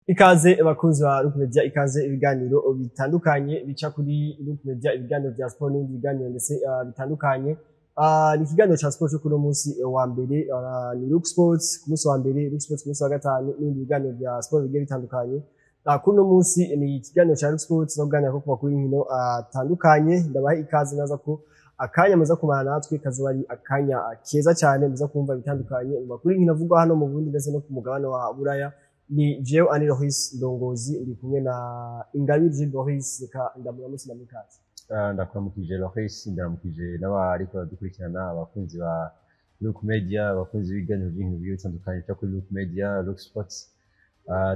Ikaze bakunzi ba Look Media, ikaze ibiganiro bitandukanye bica kuri Look Media, ibiganiro vya sport n'ibindi biganiro ndetse bitandukanye. Ni ikiganiro ca sport cyo kuri uno munsi wa mbere, ni Look Sports ku munsi wa mbere, Look Sports ku munsi wa gatanu n'ibindi biganiro vya sport bigiye bitandukanye. Kuri uno munsi ni ikiganiro ca Look Sports no kuganira ko ku makuru y'inkino atandukanye. Ndabaha ikaze, naza ko akanya muza kumara natwe kazoba ari akanya keza cyane, muza kumva bitandukanye mu makuru y'inkino avugwa hano mu Burundi ndetse no ku mugabane wa Buraya. Ni jewe Ani Loris Ndongozi, ndi kumwe na Ingabire Gilles Boris. Reka ndamuramutse, ndamukaze. Ndakuramukije Loris, ndaramukije n'abariko baradukurikirana, abakunzi ba Look Media, abakunzi b'ibiganiro by'inkino bigiye bitandukanye bica kuri Look Media, Look Sports.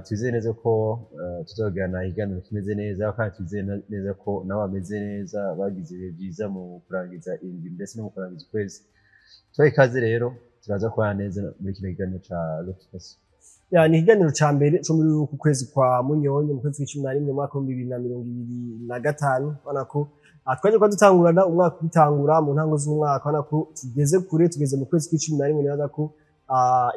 Twizeye neza ko tuzogirana ikiganiro kimeze neza, kandi twizeye neza ko nabo bameze neza, bagize ibihe byiza mu kurangiza indwi ndetse no mu kurangiza ukwezi. Tubahe ikaze rero, turaza kubana neza muri kino kiganiro ca Look Sports. Ya, ni ikiganiro ca mbere co muri uku kwezi kwa Munyonyo, mu kwezi kw'icumi na rimwe, mu mwaka w'2025. Ubona ko twaje kuba dutangurana umwaka, ugitangura mu ntango z'umwaka. Ubona ko tugeze kure, tugeze mu kwezi kw'icumi na rimwe. Nibaza ko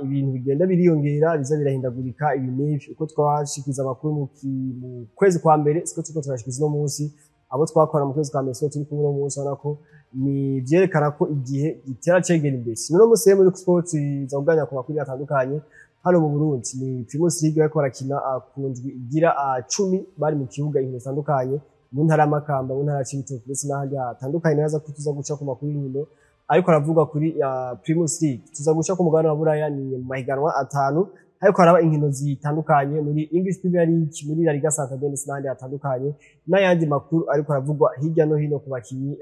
ibintu bigenda biriyongera, biza birahindagurika ibi n'ibi. Uko twashikiza amakuru mu kwezi kwa mbere siko turiko turashikiza uno munsi. Abo twakora mu kwezi kwa mbere siko turi kumwe uno munsi. Ubona ko ni vyerekana ko igihe gitera cegera imbere. Uno munsi rero muri sport za kuganira ku makuru atandukanye hano mu Burundi. Ni Primus League bariko barakina ku ndwi igira 10, bari mu kibuga inkino zitandukanye mu ntara ya Makamba, mu ntara ya Cibitoke ndetse n'ahandi hatandukanye. Naza ko tuza guca ku makuru y'inkino ariko aravuga kuri Primus League. Tuza guca ku mugabane wa Buraya, ni mu mahiganwa atanu ariko haraba inkino zitandukanye muri English Premier League, muri La Liga Santander ndetse n'ahandi hatandukanye, n'ayandi makuru ariko aravugwa hirya no hino ku bakinyi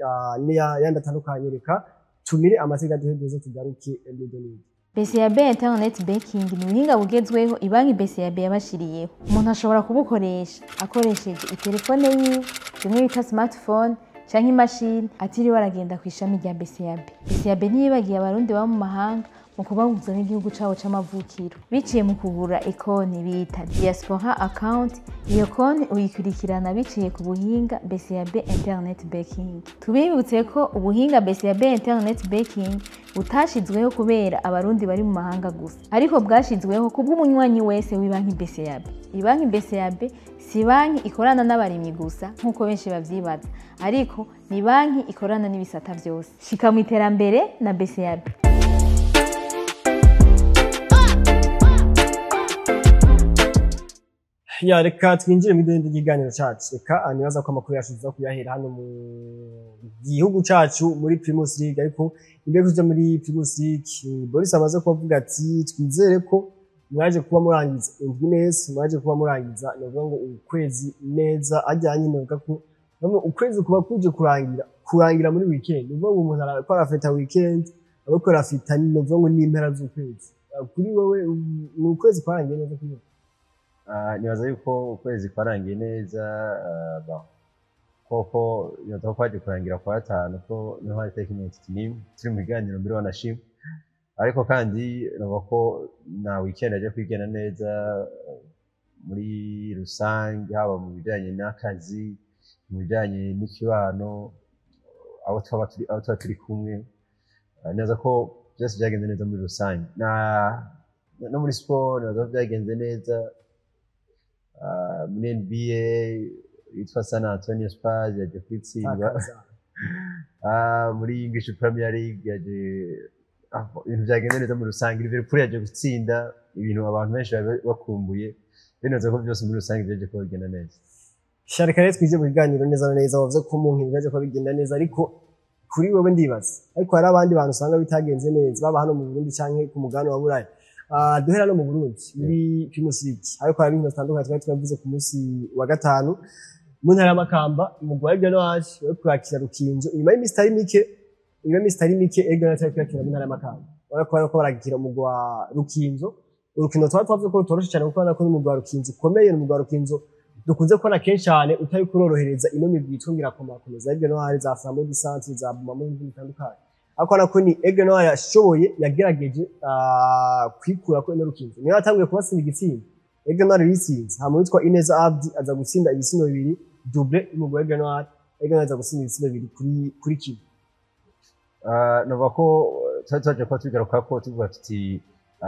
n'ayandi atandukanye. Reka tumire amateka, duheze tugaruke nido nido. BCAB Internet Banking ni ubuhinga bugezweho ibanki BCAB yabashiriyeho. Umuntu ashobora kubukoresha akoresheje itelefone yiwe, bimwe bita smartphone, canke imashini, atiriwe aragenda ku ishami rya BCAB. BCAB ntiyibagiye Abarundi baba mu mahanga mu kubahuza n'igihugu cabo c'amavukiro biciye mu kugura ikonti bita Diaspora Account. Iyo konti uyikurikirana biciye ku buhinga BCAB Internet Banking. Tubibutse ko ubuhinga BCAB Internet Banking butashizweho kubera Abarundi bari mu mahanga gusa, ariko bwashizweho kubw'umunywanyi wese w'ibanki BCAB. Ibanki BCAB si banki ikorana n'abarimyi gusa nk'uko benshi bavyibaza, ariko ni banki ikorana n'ibisata vyose. Shika mu iterambere na BCAB. Ya, reka twinjire mu idende ry'ikiganiro cacu. Reka nibaza ko amakuru yacu tuza kuyahera hano mu gihugu cacu muri Primus League. Ariko imbere kuja muri Primus League, Boris amaze kuvuga ati twizere ko mwaje kuba murangiza indwi neza, mwaje kuba murangiza, novuga ngo ukwezi neza ajyanye. Novuga ko bamwe ukwezi kuba kuje kurangira muri weekend, novuga ngo umuntu ariko arafeta weekend, ariko arafeta, novuga ngo n'impera z'ukwezi. Kuri wewe ni ukwezi kwarangiye neza kuri wewe? Nibaza yuko ukwezi kwarangiye neza. Bon, koko nibaza ko kwaje kurangira kwa gatanu, ko niho hari itariki 31 turi mu biganiro mbere wanashima, ariko kandi navuga ko na weekend aje kwigenda neza muri rusange, haba mu bijanye n'akazi, mu bijanye n'ikibano, abo twaba turi kumwe. Nibaza ko byose byagenze neza muri rusange. Na no muri sport nibaza ko byagenze neza. Muri NBA yitwa San Antonio Spurs yaje kwitsindwa. Takaza. Muri English Premier League yaje ibintu byagenze neza muri rusange. Liverpool yaje gutsinda, ibintu abantu benshi bari bakumbuye. Nibaza ko byose muri rusange byaje kuba bigenda neza. Sharika, rero twije mu biganiro neza na neza. Wavuze ko mu nkino byaje kuba bigenda neza, ariko kuri wewe ndibaza ariko hari abandi bantu usanga bitagenze neza, baba hano mu Burundi canke ku mugabane wa Buraya. Duhera no mu Burundi muri Primus League, ariko hari inkino zitandukanye twari twavuze ku munsi wa gatanu. Mu ntara y'Amakamba, umugwi wa Aigle Noir wari kurakira Rukinzo. Inyuma y'iminsi itari mike Aigle Noir yari kurakira mu ntara y'Amakamba, urabona ko bariko barakira umugwi wa Rukinzo. Urukino twari twavuze ko rutoroshe cyane, kuko urabona ko n'umugwi wa Rukinzo ukomeye, ni umugwi wa Rukinzo dukunze kubona kenshi cyane utari kurorohereza ino migwi yitwa ngirakomakomeza, Aigle Noir, za Flambeau du Centre, za Bumamo n'ibindi bitandukanye. Ariko urabona ko ni Aigle Noir yashoboye, yagerageje kwikura ko ino Rukinzo niyo yatanguye kubatsinda igitsinda. Aigle Noir yitsinze, hama witwa Ineza Abdi aza gutsinda ibitsindo bibiri, double y'umugwi wa Aigle Noir. Aigle Noir aza gutsinda ibitsindo bibiri kuri kimwe. Navuga ko twari twaje kuba tubigaruka ko tuvuga tuti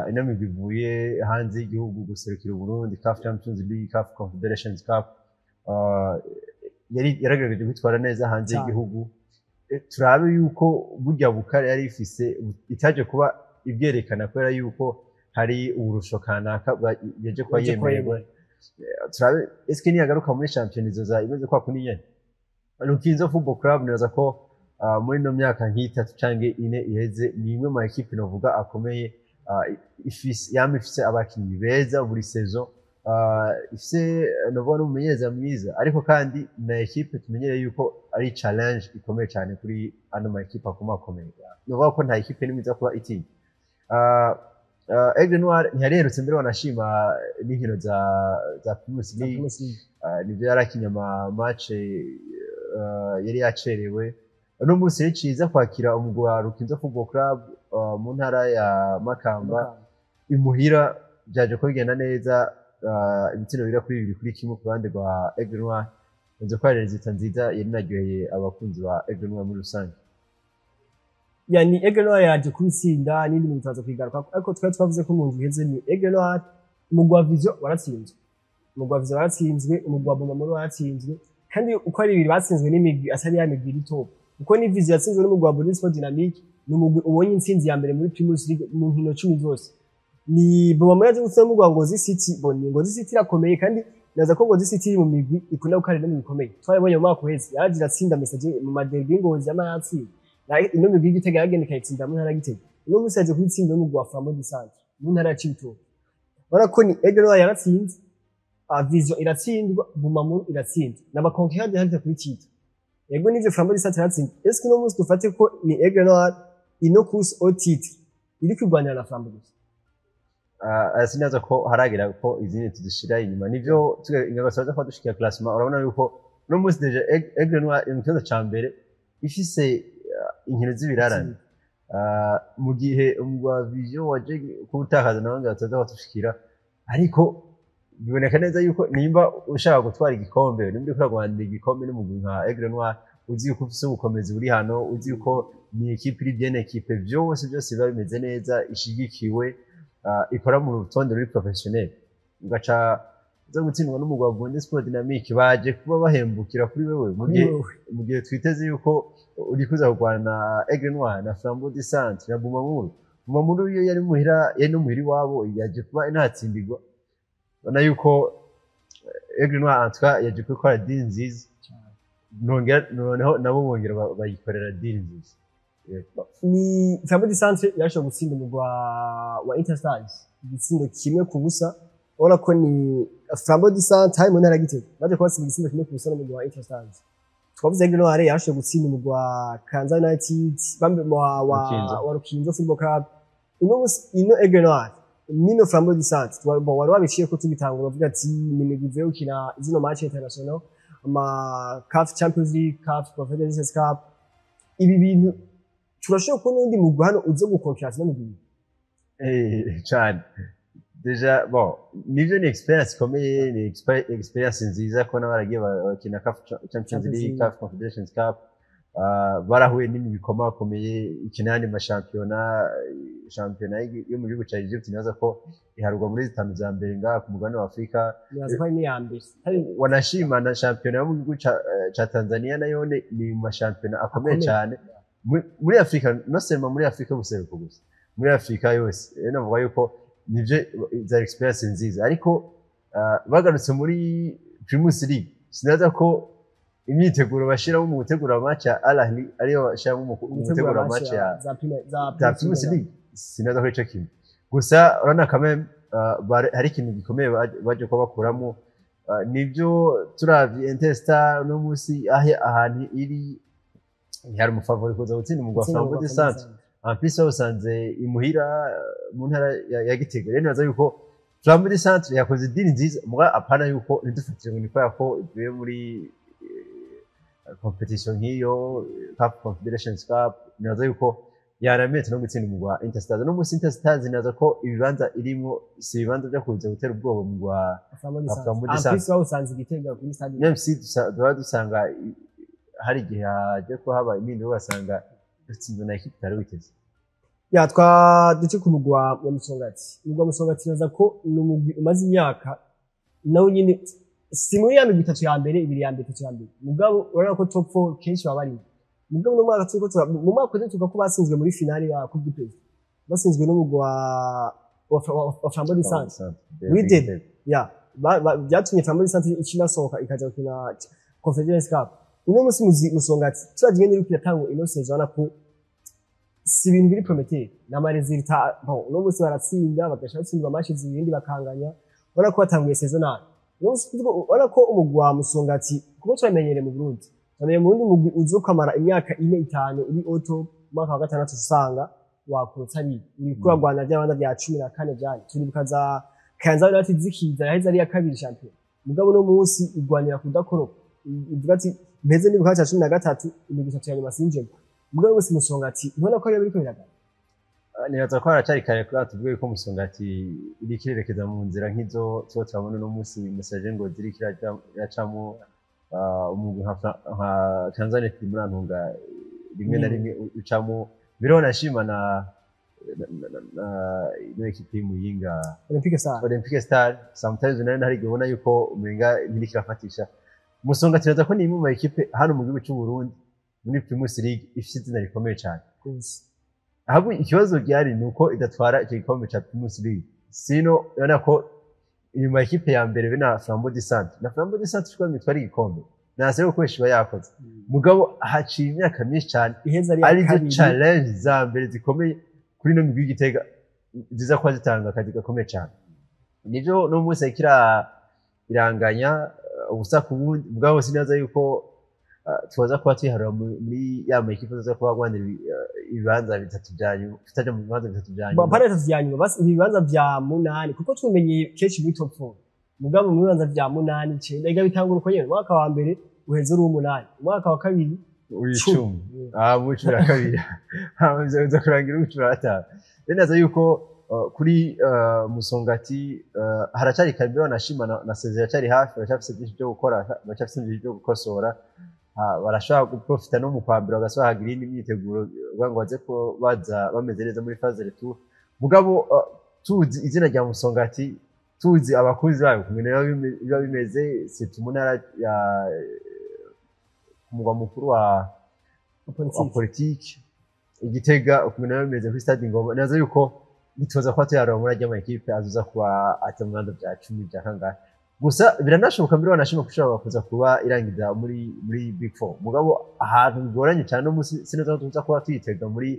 Ino migwi ivuye hanze y'igihugu guserukira Uburundi, CAF Champions League, CAF Confederations Cup, yari yaragerageje kwitwara neza hanze y'igihugu. Turabe yuko burya bukare yari ifise itaje kuba ibyerekana, kubera yuko hari uburusho kanaka yaje kuba yemererwa. Turabe eske niyagaruka muri shampiyona izoza imeze kwa kundi nyene. Rukinzo Football Club, nibaza ko muri ino myaka nk'itatu canke ine iheze, ni imwe mu ekipe novuga akomeye, ifise, yama ifise abakinyi beza buri saison, ifise novuga n'umumenyereza mwiza, ariko kandi na ekipe tumenyereye yuko ari challenge ikomeye cyane kuri ano ma ekipe akomakomeye. Novuga ko nta ekipe n'imwe iza kuba itinya. Aigle Noir ntiyariherutse mbere, wanashima n'inkino za Primus League. Nibyo, yarakinye ama match yari yacerewe. Uno munsi rero ciza kwakira umugwi wa Rukinzo Football Club mu ntara ya Makamba imuhira, byaje ko bigenda neza, ibitsindo bigera kuri 2-1 ku ruhande rwa Aigle Noir. Nzi ko ari résultat nziza yari inaryoheye abakunzi ba Aigle Noir muri rusange. Yani Aigle Noir yaje kubitsinda n'indi migwi turaza kuyigaruka, ariko twari twavuze ko mu ndwi iheze ni Aigle Noir, umugwi wa Vision waratsinzwe, umugwi wa Vision waratsinzwe, umugwi wa Bumamuru waratsinzwe, kandi uko ari ibiri batsinzwe n'imigwi atari ya migwi iri top, kuko ni Vision yatsinzwe n'umugwi wa Burundi Sport Dynamique, ni umugwi ubonye intsinzi ya mbere muri Primus League mu nkino 10 zose. Ni Bumamuru yaje gutsinda n'umugwi wa Ngozi City. Bon, ni Ngozi City irakomeye, kandi naza ko Ngozi City iri mu migwi ikunda gukarira n'imigwi ikomeye. Twarabonye mu mwaka uheze yaraje iratsinda Message mu ma derby, Ngozi yama yatsinda. Ino migwi y'Igitega yaragenda ikayitsinda mu ntara ya Gitega. Uno munsi yaje kuyitsinda n'umugwi wa Flambeau du Centre mu ntara ya Cibitoke. Urabona ko ni Aigle Noir yaratsinze, Vision iratsindwa, Bumamuru iratsinda, n'aba concurrent direct kuri titre. Yego, nivyo, Flambeau du Centre yaratsinze. Est-ce que uno munsi dufate ko ni Aigle Noir ino course au titre iri kwirwanira na Flambeau gusa? Sinaza ko haragira ko izindi tuzishira inyuma. Nivyo, ingabasaza ko dushikira classement, urabona yuko uno munsi déjà Aigle Noir iri mu kibanza ca mbere, ifise inkino z'ibirarane, mu gihe umugwi wa Vision waje kuwutakaza nawe ngo bataza batushikira. Ariko biboneka neza yuko nimba ushaka gutwara igikombe, nimba uriko uragwanira igikombe n'umugwi nka Aigle Noir, uzi yuko ufise ubukomezi buri hano, uzi yuko ni ekipe iri bien équipée, byose byose biba bimeze neza, ishigikiwe, ikora mu rutonde ruri professionnel, ugaca uza gutsindwa n'umugwi wa Burundi Sport Dynamique baje kuba bahembukira kuri wewe, mu gihe twiteze yuko uri kuza kurwana na Aigle Noir na Flambeau du Centre na Bumamuru. Bumamuru iyo yari muhira, yari no muhira iwabo, yaje kuba inatsindirwa. Ubona yuko Aigle Noir en tout cas yaje gukora deal nziza, nongera noneho nabo bongera bayikorera deal nziza. Ni Flambeau du Centre yarashoboye gutsinda umugwi wa Interstars igitsindo 1-0. Urabona ko ni Flambeau du Centre hari mu ntara ya Gitega, baje kubatsinda igitsindo 1-0 n'umugwi wa Interstars. Twavuze Aigle Noir yarashoboye gutsinda umugwi wa Kanza United bambe wa Rukinzo. Wa Rukinzo Football Club. Ino ino Aigle Noir nino Flambeau du Centre, bon, wari wabiciye ko tugitangura bavuga ati ni imigwi ivuye gukina zino match international, ama CAF Champions League, CAF Confederations Cup. Ibi bintu turashobora kubona undi mugwi hano uza gukonkera zino migwi? Cyane. Déjà, bon, nivyo, ni expérience ikomeye, ni expérience nziza kubona baragiye bakina CAF Champions Champions League, League. CAF Confederations Cup, barahuye n'imigwi ikomakomeye ikina yandi mashampiyona. Shampiyona yo mu gihugu ca Egypt nibaza ko iharurwa muri zitanu za mbere ngaha ku mugabane wa Afrika. Nibaza ko ari n'iya mbere. Wanashima na shampiyona yo mu gihugu ca Tanzania, nayo ni mu mashampiyona akomeye Akomeye. cyane muri Afrika, no seulement muri Afrika guseruka gusa, muri Afrika yose. Rero navuga yuko nivyo, za expérience nziza, ariko bagarutse muri Primus League, sinaza ko imyiteguro bashiramo mu gutegura match ya Al Ahly ariyo bashiramo mu gutegura match ya za za Primus League. Sinaza ko ico kimwe gusa. Urabona quand même hari ikintu gikomeye baje kuba bakuramo. Nibyo, turavye Interstar uno munsi ahe ahantu iri, ntihari umu favori kuza gutsinda umugwi wa Flambeau du Centre. En plus bawusanze imuhira, mu ntara ya Gitega. Rero nibaza yuko Flambeau du Centre yakoze deal nziza, muga apana yuko ntidufatire ngo ni kubera ko ivuye muri competition nk'iyo CAF Confederations Cup. Nibaza yuko yanametse no gutsinda umugwi wa Interstars. No munsi Interstars, nibaza ko ibibanza irimo si ibibanza byo kuza gutera ubwoba umugwi wa Flambeau du Flambeau du Centre. En Centre. plus bawusanze Igitega kuri stade. Même si duhora dusanga hari igihe haje ko haba impinduka, ugasanga dutsinzwe na ekipe itari witeze. Ya, twa duce ku mugwi wa Musongati. Umugwi wa Musongati naza ko ni umugwi umaze imyaka nawo nyine si muri ya migwi itatu ya mbere, ibiri ya mbere, itatu ya mbere, mugabo urabona ko top 4 kenshi baba barimo. Mugabo no mwaka turiko mu mwaka uheze tuvuga ko batsinzwe muri finale ya Coupe du Président, batsinzwe n'umugwi wa Flambeau du Centre muri derby. Ya, byatumye Flambeau du Centre ikinasohoka ikaja gukina Confederations Cup. Uno musi Musongati turavye ingene iriko iratangwa ino saison, urabona ko si ibintu biri prometteur n'ama résultats. Bon, uno musi baratsinda, bagasha batsindwa match zibindi, bakanganya. Urabona ko batanguye saison nabi. Uno musi urabona ko umugwi wa Musongati, kuko turamenyereye mu Burundi, turamenyereye mu Burundi umugwi uza ukamara imyaka 4, 5 uri au top, mu mwaka wa gatandatu usanga wakurutse, ari uriko uragwana vy'abana vya 14 vyane. Turibuka za Kayanza United zikiza, yaheze ari iya kabiri champion, mugabo uno munsi igwanira kudakoroka, ivuga ati mpeze nibuka ca 13, imigwi itatu ya nyuma sinjemo. Mugabo bose Musongati ubona ko ariyo biriko biragana. Nibaza ko haracyari kare kuri tuvuge ko Musongati iriko irerekeza mu nzira nk'izo tuba turabona uno munsi Messager Ngozi iriko iracamo, umugwi nka Tanzania muri Antunga rimwe na rimwe ucamo bironashima na ino ekipe y'Imuyinga. Olympique Star. Olympique Star sometimes nayo hari igihe ubona yuko umenga ntiriko irafatisha. Musonga turaza ko ni imwe mu ma ekipe hano mu gihugu cy'u Burundi muri Primus League ifite izina rikomeye cyane. Gose. Ahubwo ikibazo gihari ni uko idatwara icyo gikombe cya Primus League. Sino urabona ko iri mu ekipe ya mbere be na Flambeau du Centre. Na Flambeau du Centre ishobora itwara igikombe ntasere gukoresha iba yakoze, mugabo haciye imyaka myinshi cyane iheza ari arizo kabiri. Challenge za mbere zikomeye kuri ino migwi y'Igitega ziza kuba zitanga akazi gakomeye cyane, nivyo no munsi yariko iranganya ubusa ku bundi. Mugabo sinaza yuko twaza kuba twiharura muri ya ma ekipe aza kuba agwanira ibibanza bitatu vya nyuma, tutaja mu bibanza bitatu vya nyuma. Pana bitatu vya nyuma, basi ibibanza vya munani, kuko tumenye kenshi muri top 4, mugabo mu bibanza vya munani, icenda, ega bitangura uko nyene. Umwaka wa mbere uheze uri uw'umunani, umwaka wa kabiri w'icumi, mu 12, hama biza kurangira uw'icumi na gatanu. Rero naza yuko kuri Musongati haracari kare mbere, banashima na saison iracari hafi, baracyafise byinshi byo gukora, baracyafise byinshi byo gukosora. Barashobora guprofita no mu kwa mbere bagasubira hagira iyindi myiteguro kugira ngo baze ko baza bameze neza muri phase retour. Mugabo tuzi izina rya Musongati, tuzi abakunzi bayo ukuntu biba bimeze, c'est mu ntara ya ku mugwa mukuru wa politiki. Politiki Igitega, ukuntu biba bimeze kuri stade Ingoma, naza yuko nitoza kuba tuyaraba muri ajya ama ekipe azoza kuba ata mu bibanza vya 10 vya kangahe. Gusa biranashoboka mbere wanashima ko ishobora kuza kuba irangiza muri Big Four, mugabo ahantu bigoranye cyane no musi sinaza ko tuza kuba tuyitega muri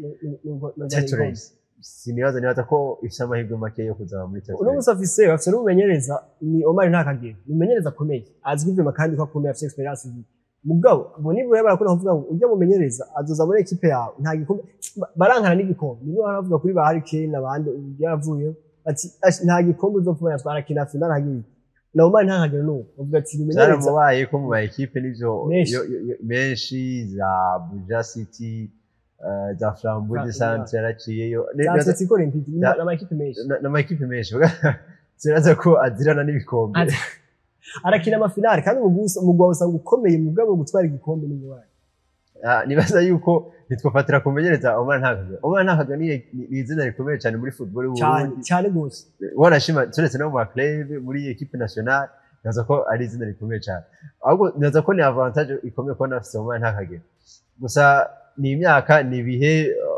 title race. Sinibaza, nibaza ko ifise amahirwe make yo kuza muri title Uno race. musi afise n'umumenyereza, ni Omar Ntakagera, ni umumenyereza akomeye, azwi vyuma kandi ko akomeye, afise expérience. Mugabo bo nibura barakunda kuvuga ngo ujya mumenyereza azoza muri ekipe yawe nta gikombe, barankana n'igikombe. Nibo baravuga kuri ba Harry Kane n'abandi yaravuye ati: "Ash, nta gikombe uzopfa yatwara kina finale hagiye." Na Omar Ntakagera nuko bavuga ati umumenyereza Byaramubaye ko mu ma ekipe nivyo Menshi. Menshi za Buja City, za Flambeau du Centre yaraciyeyo. Za Atletico Olympique n'amakipe menshi. N'ama ekipe menshi sinaza ko azirana n'ibikombe. Arakina amafinale kandi umugwi wawe usanga ukomeye, mugabo gutwara igikombe n'ingorane. Nibaza yuko ntitwafatira kumenyereza Omar Ntakaga. Omar Ntakaga ni izina rikomeye cyane muri football y'u Cyane. Burundi. Cyane gose. Wanashima turetse no mu ma club, muri équipe nationale, nibaza ko ari izina rikomeye cyane. Ahubwo nibaza ko ni avantage ikomeye kubona afise Omar Ntakaga. Gusa ni imyaka, ni ibihe,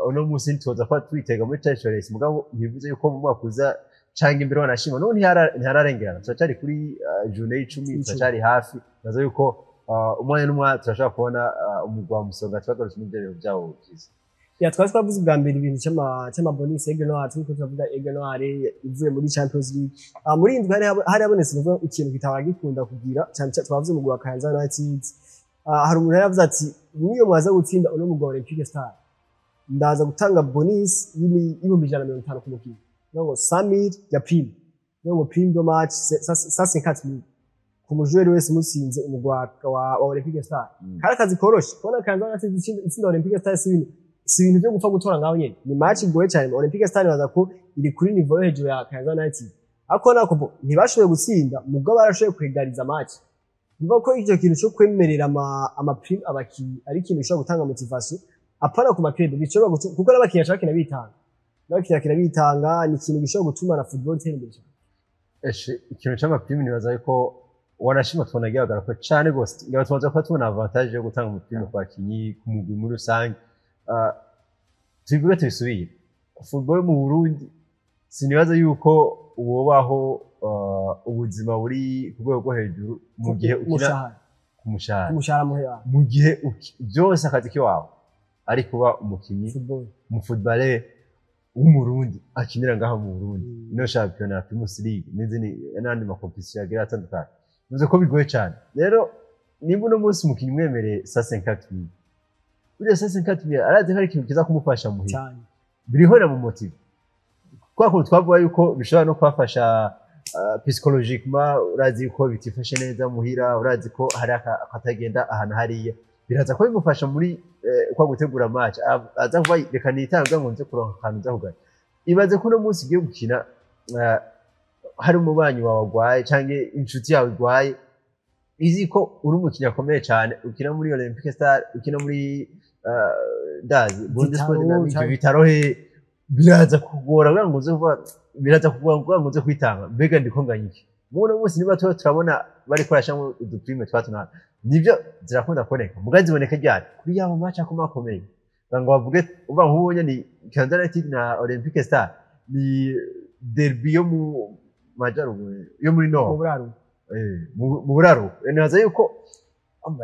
uno munsi ntituza kuba twitega muri title race, mugabo ntibivuze yuko mu mwaka uza canke imbere, wanashima n'ubu ntihararengerana, turacyari kuri journée y'icumi. Icumi. Turacyari hafi. Nibaza yuko umwanya n'umwanya turashobora kubona umugwi wa Musonga tubagarutse n'ivyo byawo byiza. Ya, twari twavuze ubwa mbere ibintu c'ama bonus Aigle Noir, turiko turavuga Aigle Noir ivuye muri Champions League. Muri iyi ndwi hari habonetse nuvuga ikintu kitaba gikunda kugira cyane cyane, twavuze umugwi wa Kayanza United. Hari umuntu yari yavuze ati niyo mwaza gutsinda uno mugwi wa Olympique Star, ndaza gutanga bonus y'150,000 ku mukinnyi, ngo 100,000 ya prime, ngo prime de match 150,000 ku mujweri wese mutsinze umugwi wa Olympique Star. Kari akazi koroshe kubona Kayanza United itsinda Olympique Star, si ibintu byo gupfa gutora ngaho nyene. Ni match igoye cyane. Olympique Star baza ko iri kuri niveau yo hejuru ya Kayanza United, ariko nako bo ntibashoboye gutsinda, mugabo barashoboye kwegariza match. Bivuga ko icyo kintu cyo kwemerera ama prime abakinyi ari ikintu gishobora gutanga motivation, apana ku ma club, bishobora kuko n'abakinyi bashaka bakina bitanga. N'abakinnyi bitanga, ni ikintu gishobora gutuma na football itera imbere cyane. Eshe, ikintu c'ama prime nibaza yuko wanashima tubona gihagarara ko cane gose, ngaba tumaze kuba tubona avantage yo gutanga ama prime ku bakinyi, ku mugwi muri rusange. Tubivuge tubisubire, football mu Burundi sinibaza yuko wobaho ubuzima buri ku rwego rwo hejuru mu gihe ukina umushahara ku mushahara. Umushahara muhera. Mu gihe byose akazi kiwawe ari kuba umukinyi, football, umu footballeur w'Umurundi akinira ngaho mu Burundi, ino shampiyona ya Primus League n'izindi n'andi ma compétition agira atandukanye, bivuze ko bigoye cyane. Rero nimba uno munsi umukinyi umwemereye 150 mille, buriya 150 mille arazi ko ari ikintu kiza kumufasha muhira, birihora mu motive kwa kuntu twavuga yuko bishobora no kubafasha psychologiquement. Urazi ko bitifashe neza muhira, urazi ko hari akatagenda ahantu hariya, biraza ko bimufasha muri kwa gutegura match. Aza kuba reka nitange ngo nze kuronka akantu nza kugana. Ibaze ko uno munsi ugiye gukina, hari umubanyi wawe agwaye canke inshuti yawe igwaye, izi ko uri umukinnyi akomeye cyane, ukina muri Olympique Star, ukina muri ndazi Burundi Sport Dynamic, Vitaro he, biraza kugora kugira ngo uze kuvuga, biraza kugora kugira ngo uze kwitanga. Mbega ndiko nganya iki? Muno munsi niba tuba turabona bariko barashiramwo udu prime twa tunaka, nivyo zirakunda kuboneka, muga ziboneka ryari? Kuri yabo match akomakomeye, ngo bavuge uva nk'ubonye ni Kayanza United na Olympique Star, ni derby yo mu majaruguru, yo muri mu nord, buraro. Mu buraro. Nibaza yuko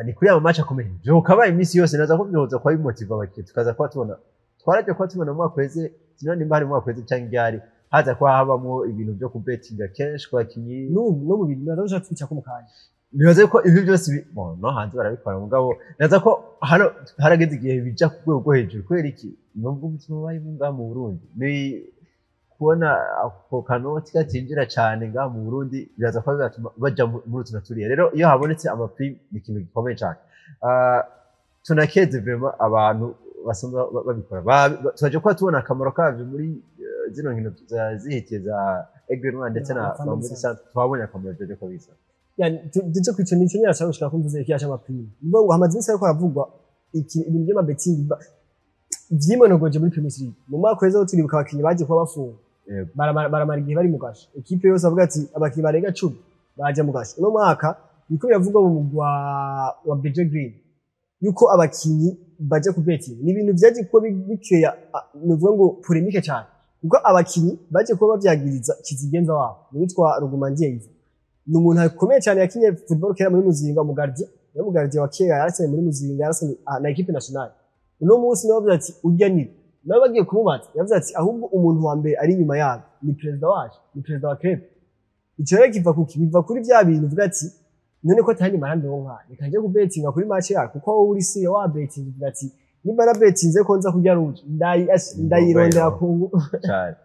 ni kuri aya match akomeye vyokabaye iminsi yose, naza ko byoza kuba bimotiva abakinnyi, tukaza kuba tubona, twaraje kuba tubona mu mwaka uheze, sinzi nimba hari mu mwaka uheze canke ryari, haza kuba habamwo ibintu vyo kubetinga kenshi ku bakinyi. N'ubu no mu bintu naza gushaka twica ko mu kanya. Nibaza ko ibyo byose bon, no hanze barabikora, mugabo naza ko hano harageze igihe bija ku rwego rwo hejuru. Kubera iki? Nubwo ubuzima bubayeho ngaha mu Burundi, ni kubona ako kanoti katinjira cane ngaha mu Burundi, biraza kuba biratuma baja muri utu na turiya. Rero iyo habonetse ama prime ni ikintu gikomeye cane. Tunakeze vraiment abantu basanzwe babikora. Turaje kuba tubona akamaro kavyo muri zino nkino zihitiye za Aigle Noir ndetse na Na Family. Family Centre, twabonye akamaro vyaje ko biza. Yani duce kwico nico nyine ashaka gushika kumvuze iki y'ama prime. Nibo ngo hamaze iminsi ariko haravugwa ibintu by'ama betting vyimonogoje muri Premier League. Mu mwaka weza turibuka abakinyi baje kuba bafunga, baramara igihe bari mu gasho. Ekipe yose avuga ati abakinyi barenga 10 baje mu gasho. Uno mwaka niko biravugwa mu mugwa wa BG Green yuko abakinyi baje ku betting. Ni ibintu vyaje kuba bikeya, nuvuga ngo polémique cyane, kuko abakinyi baje kuba bavyagiriza kizigenza wabo witwa Rugumandiye. Ni umuntu akomeye cyane, yakinye football kera muri Muzinga, mu gardien, yari mu gardien wa kera, yarasenye muri Muzinga, yarasenye na équipe nationale. Uno munsi nawe bavuze ati urya ni nawe bagiye kumubaza, yavuze ati ahubwo umuntu wa mbere ari inyuma yabo ni perezida wacu, ni perezida wa club. Ico rero kiva kuki? Biva kuri vya bintu uvuga ati none ko atari mahandi ndonka, reka nje kubetinga kuri match yacu, kuko wowe uri siyo wa betting, uvuga ati nimba na betinze ko nza kurya rouge, ndayirondera ku Cane.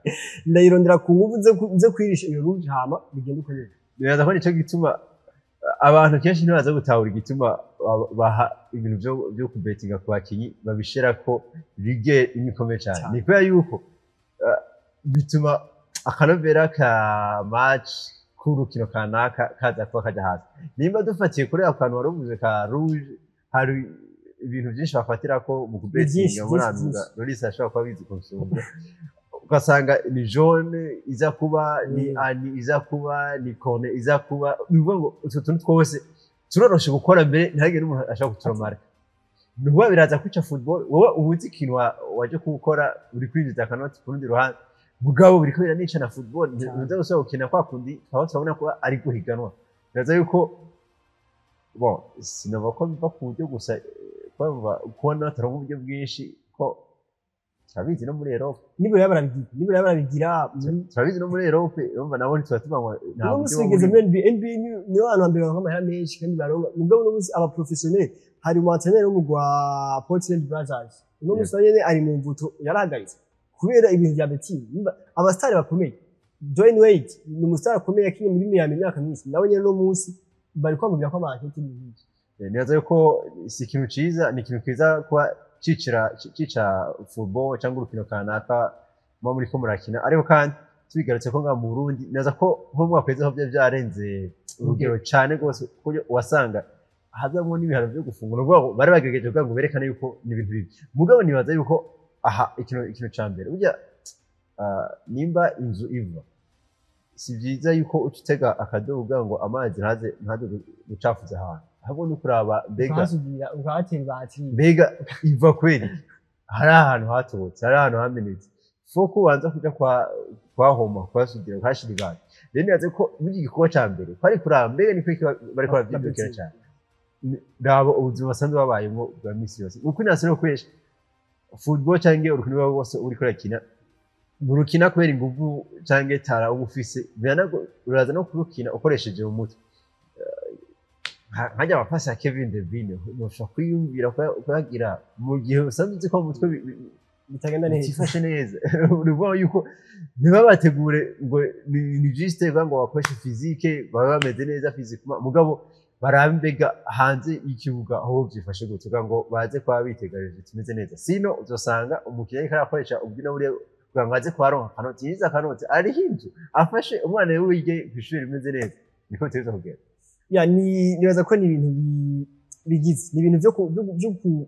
ndayirondera ku nguvu, nze kwirisha iyo rouge, hama bigenda uko nyene. Nibaza ko nico gituma abantu kenshi ntibaza gutahura igituma baha ibintu vyo kubetinga ku bakinyi, babishirako bige imikomeye cane. Cane. Ni kubera yuko bituma akanovera ka match, k'urukino kanaka, kaza kuba kaja hasi. Nimba dufatiye kuri ako kantu wari uvuze ka rouge, hari ibintu vyinshi bafatirako mu kubetinga muri Vyinshi, anuga vyinshi. Lorisi ashobora kuba abizi kunsumba, ugasanga ni jaune iza kuba, ni ani iza kuba, ni corner iza kuba. Ni ukuvuga ngo utwo tuntu twose turoroshe gukora mbere, ntihagire n'umuntu ashobora kuturomara. Ni ukuvuga biraza kwica football. Wowe uba uzi ikintu waje kuwukora, uri kwinjiza akanoti ku rundi ruhande, mugabo biriko biranica na football. Ntuza gusubira gukina kwa kundi twaba turabona ko ari guhiganwa. Biraza yuko bon, sinova ko biva ku buryo gusa, kubona bataronka uburyo bwinshi, ko turabizi no muri Europe. Nibura barabigira Turabizi no muri Europe, urumva nabo ntituba tuba ngo nta uno buryo munsi buba bigeze burimo. muri NBA. NBA nibo bantu bambere baronka amahera menshi kandi baronka, mugabo uno munsi aba professionnel, hari umu entraîneur wo mu gwa Portland Brothers, uno munsi nawe nyene ari mu mvuto, yarahagaritse kubera ibintu vya betting. Nimba aba star bakomeye, Dwayne Wade ni umustar akomeye yakinye muri Miami imyaka myinshi, nawe nyene uno munsi bari kwamubwira ko ama enquête n'ibindi. Nibaza yuko si ikintu ciza, ni ikintu kiza kuba cicira cica football cyangwa urukino kanaka muba muriko murakina. Ariko kandi tubigarutse ko ngaha mu Burundi, nibaza ko nko mu mwaka uheze ho vyari vyarenze urugero cane rwose, kuburyo wasanga hazamwo n'ibihano vyo gufungura. Ni ukuvuga ngo bari bagerageje kugira ngo berekane yuko ni ibintu bibi, mugabo nibaza yuko aha ikintu ca mbere burya Nimba inzu iva, si byiza yuko uca utega akadobo kugira ngo amazi ntaze gucafuza ahantu, ahubwo ni ukuraba mbega Ukahasudira, ukahatera ibati. Mbega iva kweri hari ahantu hatobotse, hari ahantu hamenetse, faut ko ubanza kuja kwahoma, kuhasudira, kuhashira ibati. Rero nibaze ko burya igikorwa ca mbere kwari kuraba mbega ni kwiki bariko baravyidukira cane. Raba ubuzima basanzwe babayemwo bwa misi yose, uko inasi no gukoresha football canke urukino rwabo rwose uriko urakina, nturukina kubera inguvu canke tara uba ufise, uraza no kurukina ukoresheje mu mutwe. Nkarya amapasi ya Kevin De Bruyne ntushobora kwiyumvira kuyagira mu gihe usanzwe uzi ko mu mutwe bitagenda neza, bitifashe neza. Uravuga yuko ntibabategure ngo ni juste kugira ngo bakoreshe physique, babe bameze neza physiquement, mugabo barabe mbega hanze y'ikibuga aho vyifashe gute, kugira ngo baze kuba biteganije tumeze neza. Sino uzosanga umukinnyi ariko arakoresha ubwina buriya kugira ngo aze kuharonka akanoti, yize akanoti, ariho inzu, afashe umwana wiwe yige kw'ishuri rimeze neza. Niko bitegerezwa kugenda. Ya, ni nibaza ko ni ibintu bigize, ni ibintu byo ku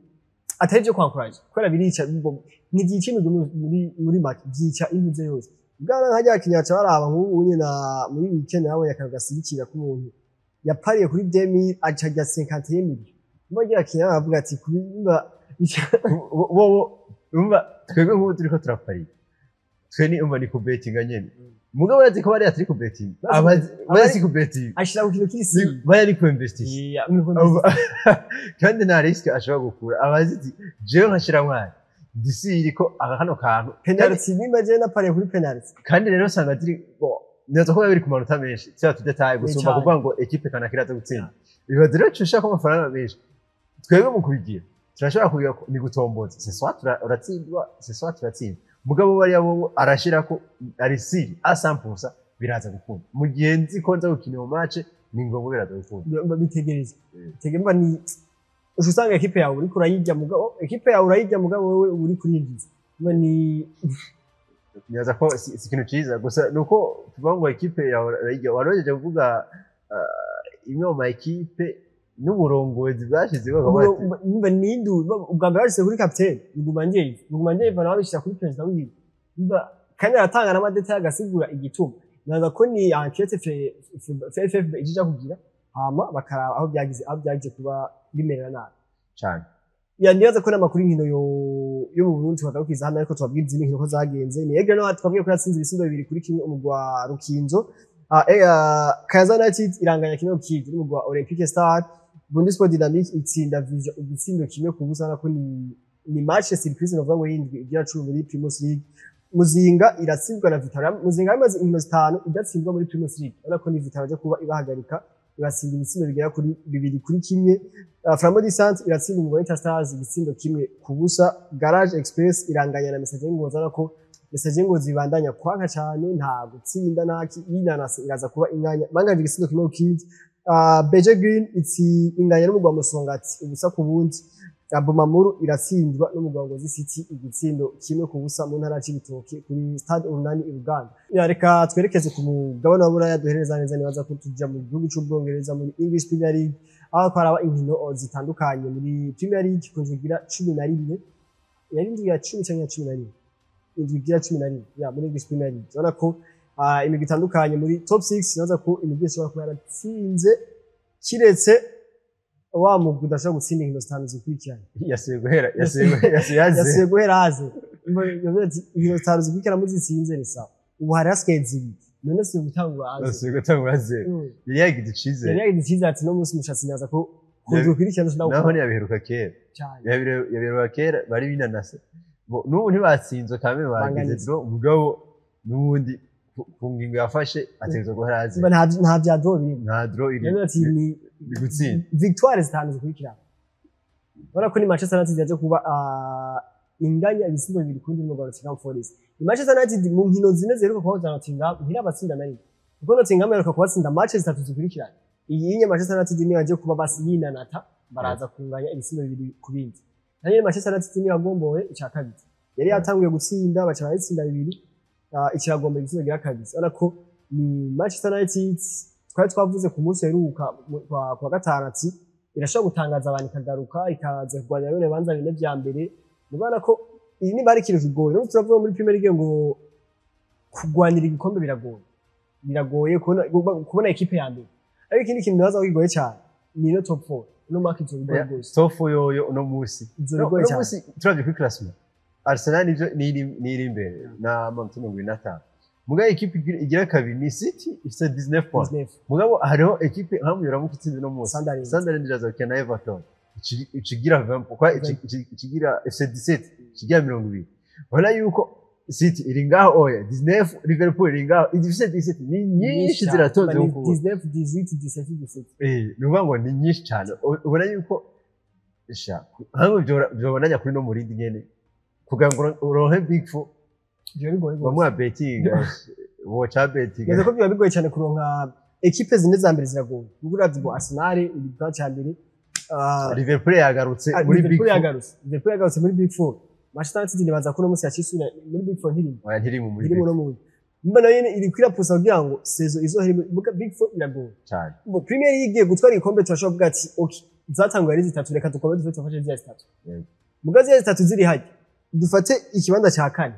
atari byo kwankuraje, kubera birica, ntibyica imigwi muri make, byica impuze yose. Bwana nkajya kinyaca baraba nk'ubu nyine na muri weekend yabonye akantu gasirikira k'umuntu yapariye kuri 2000 aca ajya 51 million. Mbo agira kinya aravuga ati kubimba. Bo urumva twebwe nk'ubu turiko turaparira, twe ni umva ni kubetinga nyene, mugabo urazi ko bariya turi kubetinga, bariya si kubetinga. Ashira ku kintu kiri si bariya ni kuinvestisha. Kandi nta risque ashobora gukura, abazi ati jewe nkashira mwana disi iriko aka kano kantu. Penalty, nimba je napariye kuri penalty. Kandi rero usanga ziri bo nibaza ko biba biri ku manota menshi tuba tudetaye gusumba Cane. Kuvuga ngo ekipe kanaka iraza gutsinda, bibaza rero ushaka amafaranga menshi. Twebwe mu kubigira turashobora kubigira ni gutomboza, c'est soit uratsindwa, c'est soit turatsinda, mugabo bariya bo arashirako ari sûr à 100% biraza gukunda. Mu gihe nzi ko nza gukina iyo match, ni ngombwa biraza gukunda. Bitegereza bitegereza, ni uca usanga ekipe yawe uriko urayirya, mugabo ekipe yawe urayirya, mugabo wewe uba uriko urinjiza. Mba ni Nibaza ko si ikintu ciza gusa nuko tuvuga ngo ekipe yawe urayirya. Warogeje kuvuga imwe mu ma ekipe n'uburongozi bwashizeho bakavuga ati, Mba nindu ubwa mbere bashyize kuri kapitene Biguma Ngeyiva nawe abishyira kuri perezida wiwe. Mba kandi aratanga n'ama détails, agasigura igituma. Nibaza ko ni enquête FFB ijija kugira, hama bakaraba aho byagize kuba bimerera nabi. Cane. Ya, nibaza ko n'amakuru y'inkino yo mu Burundi twagarukiza hano, ariko tubabwira izindi nkino ko zagenze. Ni Aigle Noir twabwiye ko yatsinze ibisindo 2-1 umugwi wa Rukinzo. Kayanza United iranganya 1-1 n'umugwi wa Olympique Star. Burundi Sport Dynamique itsinda Vision igitsindo 1-0, nako ni match surprise novuga ngo yindwi igira 10 muri Primus League. Muzinga iratsindwa na Vital'O. Muzinga yamaze inkino zitanu idatsindwa muri Primus League, urabona ko ni Vital'O aje kuba ibahagarika, ibatsinda ibitsindo bigera kuri 2-1. Flambeau du Centre iratsinda umugwi wa Inter Stars igitsindo 1-0. Garage Express iranganya na Messager Ngozi, urabona ko Messager Ngozi ibandanya kwanka cane, nta gutsinda nta yinanase, iraza kuba inganya banganje igitsindo 1-1. BG Green itsi inganya n'umugwi wa Musongati 0-0. Bumamuru iratsindwa n'umugwi wa Ngozi City igitsindo 1-0 mu ntara ya Cibitoke kuri Stade Urunani i Buganda. Ya, reka twerekeze ku mugabane wa Buraya, duhereza neza. Nibaza ko tuja mu gihugu c'Ubwongereza muri English Premier League, aho twaraba inkino zitandukanye muri Premier League ku ndwi igira 11, yari indwi ya 10 canke ya 11, indwi igira 11 ya muri English Premier League. Urabona ko imigwi itandukanye muri top 6, nibaza ko imigwi ishobora kuba yaratsinze kiretse wa mugwi udashobora gutsinda inkino zitanu zikurikiranye. Yasubiye guhera, yasubiye yaze. Yasubiye guhera haze. Yavuze ati inkino zitanu zikurikirana muzitsinze ni sawa, ubu hari hasigaye zibiri, none si gutangura haze. Yasubiye gutangura zero. Yari yagize icizere. Yari yagize icizere ati no munsi umushatsi nyaza ko ku ndwi ikurikirana Naho sinawukora. ntiyabiheruka kera. Cyane. Yabiheruka kera bari binanase. N'ubu ntibatsinzwe kamwe, bagize Banganitse. draw, mugabo n'ubundi ku ngingo yafashe ategerezwa guhera haze. Mba nta bya draw birimo. Nta draw iri. Yavuze ati ni Ni gutsinda. victoire zitanu zikurikirana. Urabona ko ni Manchester United yaje kuba inganya ibitsindo bibiri kundi n'umugwi wa Nottingham Forest. Ni Manchester United mu nkino zine ziheruka kubahuza Nottingham ntirabatsinda na rimwe, kuko Nottingham iheruka kubatsinda match zitatu zikurikirana. Iyi yinye Manchester United niyo yaje kuba basi yinanata, baraza kunganya ibitsindo bibiri ku bindi. Nayo Manchester United niyo yagombowe icya kabiri, yari yatanguye gutsinda baca barayitsinda bibiri, ikiragomba igitsindo gira kabiri. Urabona ko ni Manchester United twari twavuze ku munsi uheruka kwa gatanu ati irashobora gutangaza abantu ikagaruka ikaza kurwanya bene banza bine vya mbere. Mubona ko iyi niba ari ikintu kigoye, n'ubu turavuga muri Premier League ngo Kugwanira igikombe biragoye, biragoye kubona ekipe ya mbere. Ariko ikindi kintu nibaza ko kigoye cyane ni ino top 4. Uno mwaka izo bigoye rwose. Top 4 yoyo uno munsi Izo No, bigoye uno cyane. munsi turavye kuri classement, Arsenal nivyo niri imbere na amanota 75, mugabo ekipe igira kabiri ni City, ifise 19 points. 19. Mugabo hariho ekipe nka iramuka itsinze uno munsi, Sunderland. Sunderland iraza gukina na Everton, ikigira 20, kwa ikigira ifise 17, ikigira 20. Ubona yuko City iri ngaho, oya, 19, Liverpool iri ngaho ifise 17, ni nyinshi ziratonze. Ni kuko 19, 18, 17, 17. Ni ukuvuga ngo ni nyinshi cyane. Ubona yuko sha hamwe vyobonanya kuri no murindi nyene kugira ngo uronke big four. Ivyo bigoye rwose. Bamwe betinga, boca betinga. Neza ko biba bigoye cyane kuronka ekipe zine za mbere, ziragoye. Ubwo uravye ngo Arsenal iri mu cya mbere, Liverpool yagarutse muri big Liverpool four. yagarutse, Liverpool yagarutse muri big four. Manchester United nibaza ko uno munsi yacisura muri big four, ntirimo. Oya, ntirimo muri Irimo big no muri mba nayo nyene iri kwirapusa kugira ngo saison izohere muri big four, iragoye. Cyane. Ngo Premier League gutwara igikombe, turashobora kuvuga ati okay, zatanguye ari zitatu, reka dukombe dufate, dufashe ziriya zitatu. Muga ziriya zitatu ziri hajya, dufate ikibanza cya kane,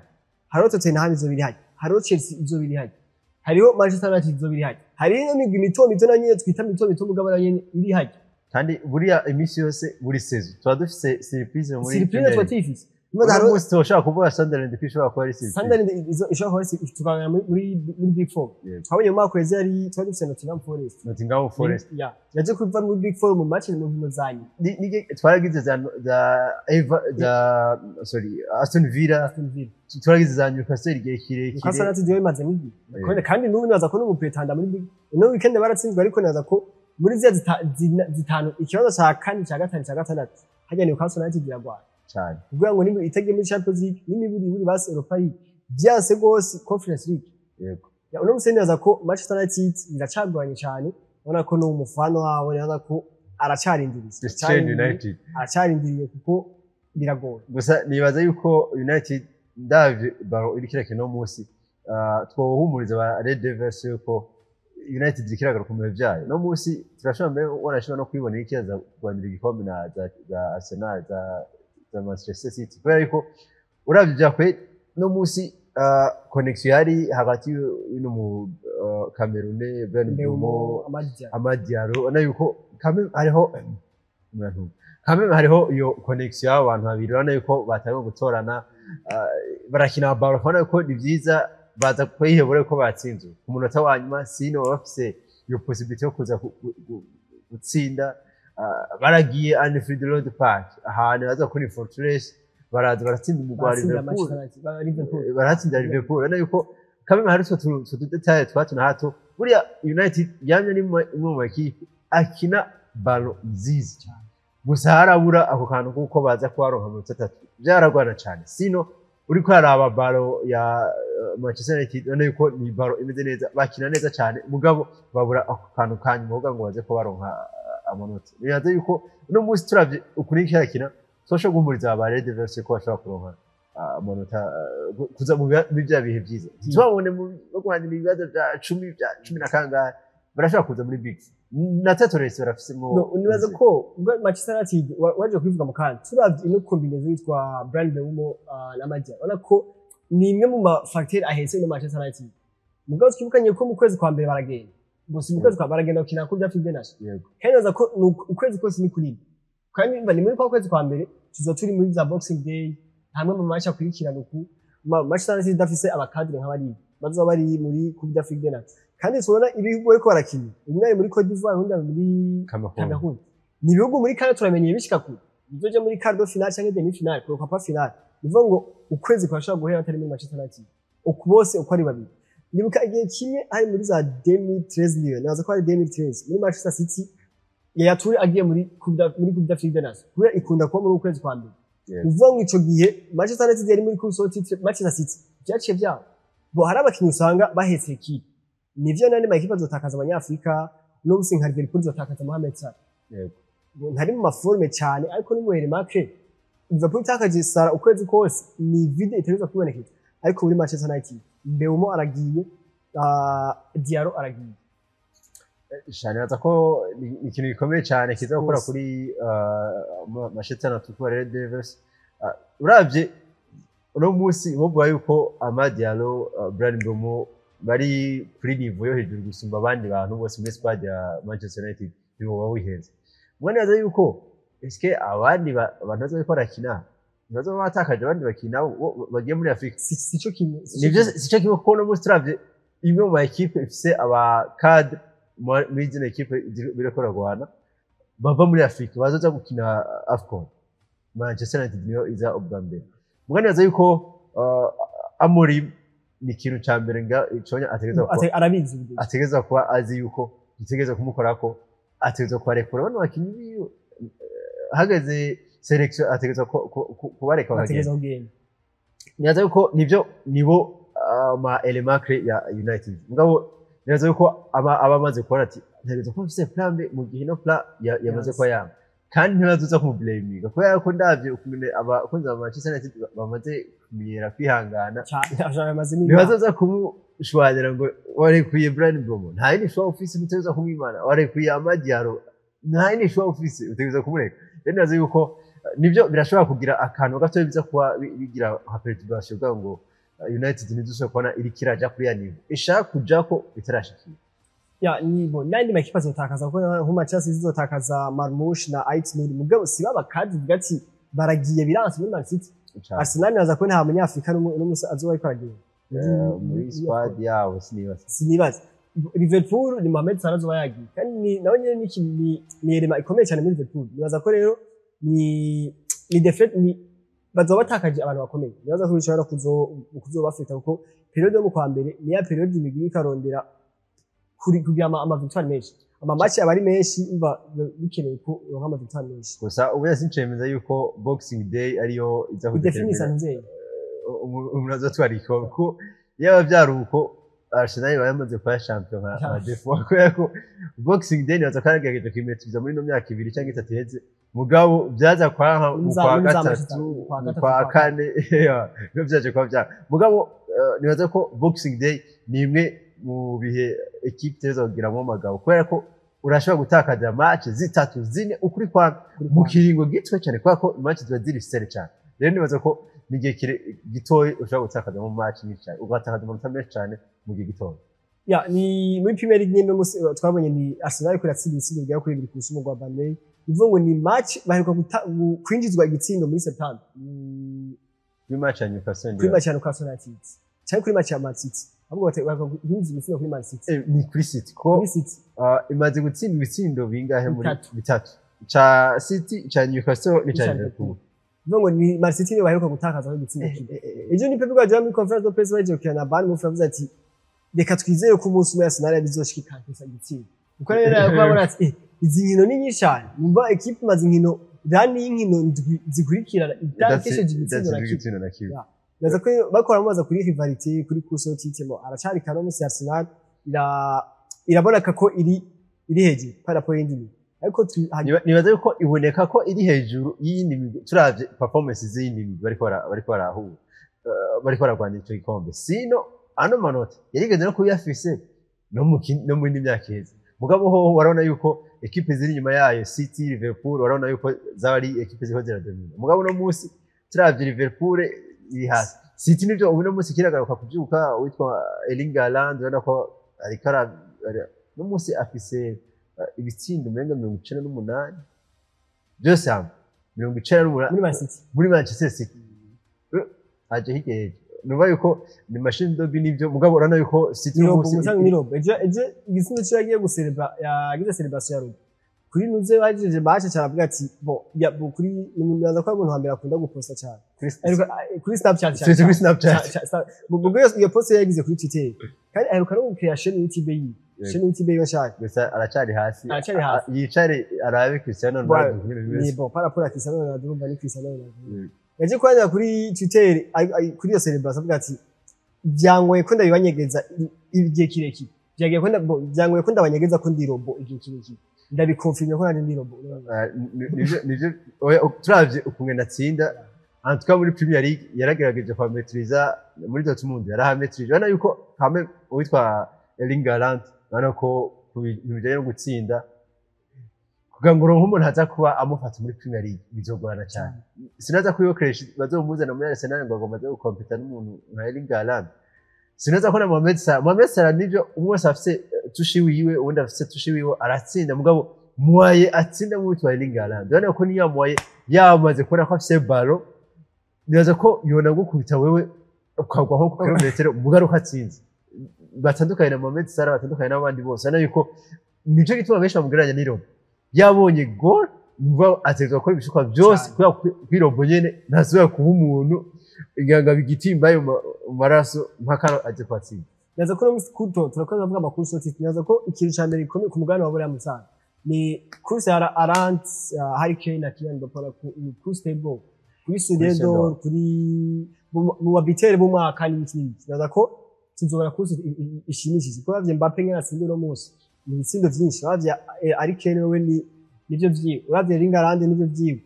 hariho Tottenham izo biri hajya, hariho Chelsea izo biri hajya, hariho Manchester United izo biri hajya, hariho ino migwi mito mito nayo nyene twita mito mito, mugabo nayo nyene iri hajya. Kandi buriya iminsi yose, buri saison tuba dufise surprise muri Surprise Premier tuba League. tuyifise. Uno munsi turashobora kuvuga Sunderland ko ishobora kuba ari surprise. Sunderland ishobora kuba ari tukabona muri big four. Twabonye mu mwaka uheze yari twari dufise Nottingham Forest. Nottingham Forest. Ya, yaje kuva muri big four mu match mu nkino za nyuma. Twaragize za Eva, za, sorry, Aston Villa. Aston Villa. Twaragize za Newcastle igihe kirekire. Newcastle United yo imazemo igihe. Kandi n'ubu nibaza ko n'umupretanda muri big ino weekend baratsinzwe, ariko nibaza ko muri ziriya zitanu, ikibazo cya kane, cya gatanu, cya gatandatu, hajya Newcastle United iragwana cyane. Kugira ngo nimba itagiye muri Champions League, n'imiburiburi basi Europa League, byanse rwose Conference League. Ya, uno musi nibaza ko Manchester United iracagoranye cyane. Ubona ko n'umufana wabo nibaza ko aracarindiriye. The Strange United. Aracarindiriye kuko biragoye. Gusa nibaza yuko United, ndavye ballon iriko irakina uno munsi, twohumuriza ba Red Devils yuko United iriko iragaruka mu bihe vyayo. No munsi turashobora mbere wanashobora no kwibonera ikibaza kurwanira igikombe na za Arsenal, za Manchester City, kubera yuko uravye vyakwe no munsi, connection yari hagati y'uno mu Cameroun Ben Mbeumo, Mbeumo, Amad Diallo. Amad Diallo, ubona yuko kamwe hariho umuntu kamwe hariho iyo connection y'abo bantu babiri, urabona yuko batangiye gutorana, barakina ballon, ubona yuko ni byiza, baza kwihebura yuko batsinzwe ku munota wa nyuma, sino baba bafise iyo possibility yo kuza gutsinda. Baragiye Anfield Road Park, ahantu baza kuri Fortress, baraza baratsinda umugwi wa Baratsinda Liverpool. Manchester United, Liverpool. Baratsinda Liverpool. Urabona yuko kamwe hari utwo tudetaye twa hato na hato. Buriya United yamye ni imwe mu makipe akina ballon nziza cyane, gusa harabura ako kantu kuko baza kubaronka amanota atatu, byaragwana cyane. Sino uriko araba ballon ya Manchester United, urabona yuko ni ballon imeze neza, bakina neza cyane, mugabo babura ako kantu ka nyuma kugira ngo baze kubaronka amanota. Nibaza yuko uno munsi turavye ukuntu iriko irakina, turashobora guhumuriza aba Red Devils ko bashobora kuronka amanota, kuza muri bya bihe byiza, ntitubabone no guhanira ibibazo bya cumi na kangahe. Barashobora kuza muri big na Tetoresi barafisemwo. No, nibaza ko ubwo Manchester United waje kubivuga mu kanya, turavye ino combinaison yitwa Bryan Mbeumo na Amad Diallo, urabona ko ni imwe mu ma facteur ahetse ino Manchester United. Mugabo twibukanye ko mu kwezi kwa mbere baragenda gusa, mu kwezi kwa baragenda gukina kuri Afrique des Nations. Kandi nibaza ko ni ukwezi kose ni kunini, kandi mba ni muri kwa kwezi kwa mbere tuzoba turi muri za Boxing Day hamwe mu match akurikirana uku. Manchester United idafise aba cadre nk'abariya bazoba bari muri Coupe d'Afrique des Nations, kandi tubona ibihugu bariko barakina, umwe ari muri Cote d'Ivoire, undi ari muri Cameroon. Cameroon. Ni ibihugu muri kane turamenyeye bishika kure, bizoja muri quart de finale canke demi finale, kuko pas finale. Ni ukuvuga ngo ukwezi kwashobora guhera batari muri Manchester United uku bose uko ari babiri. Ndibuka igihe kimwe hari muri za 2013, niyo naza ko ari 2013, muri Manchester City Yaya Toure agiye muri Coupe d'Afrique des Nations, kubera ikunda kuba muri ukwezi kwa mbere. Uvuga ngo ico gihe Manchester United yari muri course au titre, Manchester City vyaciye vyabo bo. Hari abakinyi usanga bahetse ekipe, nivyo nandi makipe azotakaza abanyafrika. No musi nka Liverpool izotakaza Mohamed Salah. Ngo ntari mu ma forme cyane, ariko ni remarque Liverpool itakaje Salah ukwezi kose, ni vide itegerezwa kwibonekeza. Ariko muri Manchester United Mbeumo aragiye, Diallo aragiye. Cyane, nibaza ko ni ikintu gikomeye cyane kiza gukora Rwose. kuri Manchester United, kuba Red Devils. Uravye Uno munsi bovuga yuko Amad Diallo, Bryan Mbeumo bari kuri niveau yo hejuru gusumba abandi bantu bose muri squad ya Manchester United, ntiwoba wihenze. Mbona neza yuko eske abandi abantu bazoba barakina ntibazoba batakaje abandi bakina bagiye muri Afrika? Sico kimwe, sico Nivyo. kimwe. Sico kimwe, kuko uno munsi turavye imwe mu ma équipe ifise aba cadre muri zino équipe biriko biragwana bava muri Afrika bazoza gukina AFCON, Manchester United niyo iza ubwa mbere. Mbona neza yuko Amorim ni ikintu ca mbere nga iconya ategerezwa kuba Arabizi ubu. Ategerezwa kuba azi yuko gitegerezwa kumukorako, ategerezwa kubarekura bano bakinyi biwe. Hageze sélection ategerezwa kubareka bakagenda. Bategereza kugenda. Nibaza yuko nivyo nibo ama élément clé ya United, mugabo nibaza yuko aba amaze kubona ati ntegerezwa kuba mfise plan B mu gihe ino plan yamaze kuba yanga, kandi ntibazoza kumublaminga kubera ko ndavye ukuntu abakunzi ba Manchester United bamaze kumenyera kwihangana. Cyane, bamaze imyaka. Ntibazoza kumushwanira ngo warekuye Bryan Mbeumo, nta yindi choix ufise, utegerezwa kumwimana. Warekuye Amad Diallo, nta yindi choix ufise, utegerezwa kumureka. Rero nibaza yuko nivyo birashobora kugira akantu gatoya biza kuba bigira nka perturbation kugira ngo United ntidusubire kubona iriko iraja kuri ya niveau ishaka kujako itarashikira. Ya, ni bo n'andi makipe azotakaza, kuko nka Manchester City izotakaza Marmoush na Ait-Nouri, mugabo si baba kandi vuga ati baragiye biranse muri Man City. Arsenal naza ko nta munyafrika n'umwe azoba ariko aragenda. Muri squad yabo sinibaza. Sinibaza. Liverpool ni Mohamed Salah azoba yagiye, kandi nawe nyene ni élément ikomeye cyane muri Liverpool. Nibaza ko rero ni défaite, ni bazoba batakaje abantu bakomeye. Nibaza ko bishobora kuzobafita, kuko période yo mu kwa mbere ni ya période imigwi ikarondera kuri kugira ama victoire menshi, ama match aba ari menshi, umva bikeneye ko uronka ama victoire menshi. Gusa ubu sincemeza yuko Boxing Day ariyo iza Kudefinisa kudetermina nzeye. Umuntu azotwara igikombe, kuko yaba byari uko Arsenal iba yamaze kuba champion nka défaut, kubera ko Boxing Day nibaza ko yaragerageje kuyimetiriza muri ino myaka 2 cyangwa 3 iheze, mugabo byaza kwanka mu kwa gatatu, Mu kwa mu gatatu, kwa kwa kane niyo byaje kuba byanga. Mugabo nibaza ko Boxing Day ni imwe mu bihe équipe iteza kugiramo amagabo, kubera ko urashobora gutakaza match zitatu, zine ukuri kwa mu kiringo gito cyane, kubera ko match ziba ziri serré cyane. Rero nibaza ko ni igihe gitoyi ushobora gutakazamo match nyinshi cyane, ugatakaza amanota menshi cyane mu gihe gitoya. Ya, ni muri Premier League nyene umunsi twabonye ni Arsenal iriko iratsinda ibitsindo bigera kuri 2 ku busa rwa Burnley. Bivuga ngo ni match baheruka kwinjizwa igitsindo muri September. Kuri match ya Newcastle. Kuri match ya Newcastle United cyangwa kuri match ya Man City, ahubwo baheruka kwinjizwa igitsindo kuri Man City. Ni kuri City ko Kuri City. Imaze gutsinda ibitsindo bingahe muri Bitatu. Bitatu, ca City, ca Newcastle ni ca N'ica Liverpool. Bivuga ngo ni Man City niyo baheruka gutakaza igitsindo kimwe. Ejo ni Pep Guardiola muri conférence de presse bagiye gukina na Bournemouth yavuze ati reka twizere ko umunsi umwe Arsenal bizoshika ikankesa igitsindo, kuko rero yakubona ati izi nkino ni nyinshi cyane, numva équipe imaze inkino rani y'inkino ndwi zikurikirana idakesheje igitsindo na kimwe. Igitsindo na kimwe. Ya. Naza ko bakora mubaza kuri rivalité, kuri course au titre, mo aracari kano musi Arsenal iraboneka ko iri hejuru par rapport y'indi migwi, ariko Nibaza yuko iboneka ko iri hejuru y'iyindi migwi turavye performance z'iyindi migwi bariko barahura, bariko baragwanira ico gikombe. Sino ano manota yarigeze no kuyafise no mu yindi myaka iheze, mugabo hoho warabona yuko équipe ziri inyuma yayo, City, Liverpool, warabona yuko zaba ari équipe ziriko ziradomina. Mugabo uno munsi turavye Liverpool iri hasi, City nivyo uno munsi kiragaruka kuvyuka, witwa Erling Haaland urabona ko ariko uno munsi afise ibitsindo umenga 98 byose hamwe, 98. Muri Man City. Muri Manchester City. Aje hirya y'ejo numva yuko ni machine dobi nivyo, mugabo urabona yuko City ni uno robot. munsi Musanzwe ni robot. Ejo igitsindo cyo yagiye guserebra, yagize celebration ya robot kuri nuze bajeje match cyane, avuga ati bo ya bo kuri nibaza ko ari umuntu wa mbere akunda guposta cyane. Aheruka kuri Snapchat cyane. Kuri Snapchat. Ubwo iyo post yagize kuri Twitter, kandi aheruka no gukrea chaîne YouTube yiwe, chaîne YouTube yiwe nshaka. Gusa aracari hasi. Aracari hasi. Yicare arabe Cristiano Ronaldo ukuntu Ni bimeze. bon par rapport à Cristiano Ronaldo, urumva ni Cristiano Ronaldo. Yaje kwandika kuri Twitter kuri iyo celebration avuga ati byangoye ko ndabibanyegeza igihe kirekire, byagiye ko byangoye ko ndabanyegeza ko ndi robot igihe kirekire, ndabikonfirme ko nari ndi robot. Nivyo oya, turavye ukungene atsinda, en tout cas muri Premier League yaragerageje kuhametriza, muri Dortmund yarahametrije, urabona yuko kame uwitwa Erling Haaland, urabona ko ku bintu bijanye no gutsinda Kugira ngo uronke umuntu aza kuba amufata muri Premier League bizogorana cyane. Sinaza ko Gyökeres bazomuzana muri Arsenal ngo agomba aze gukompeta n'umuntu nka Erling Haaland. Sinaza ko na Mohamed Salah, Mohamed Salah nivyo, umwe wese afise touche wiwe, uwundi afise touche wiwe, aratsinda, mugabo mwaye atsinda mu witwa Erling Haaland. Urabona ko niyo mwaye yamaze kubona ko afise ballon, nibaza ko yona gukubita wewe ukagwa nko ku kilometero, mugaruka atsinze. Batandukanye na Mohamed Salah, batandukanye n'abandi bose. Urabona yuko nico gituma benshi bamugereranya n'Irobo. Yabonye goal, numva ategerezwa gukora ibishoboka byose Cane. kubera kw'irobo nyene ntasubira kuba umuntu iganga bigitimba ayo mu maraso mpaka aje kwatsinda. Naza ko no kuto turakoze avuga amakuru soti, naza ko ikintu ca mbere gikomeye ku mugabane wa Buraya Musaga ni course ya Haaland, Harry Kane na Kylian Mbappé ku course table kuri Soulier d'Or, kuri mu babitere b'umwaka n'ibiki n'ibiki. Naza ko tuzobona course ishimishije, kuko uravye Mbappé ngene atsinda uno munsi ni ibitsindo vyinshi, uravye Harry Kane wewe ni nivyo vyiwe, uravye Erling Haaland nivyo vyiwe.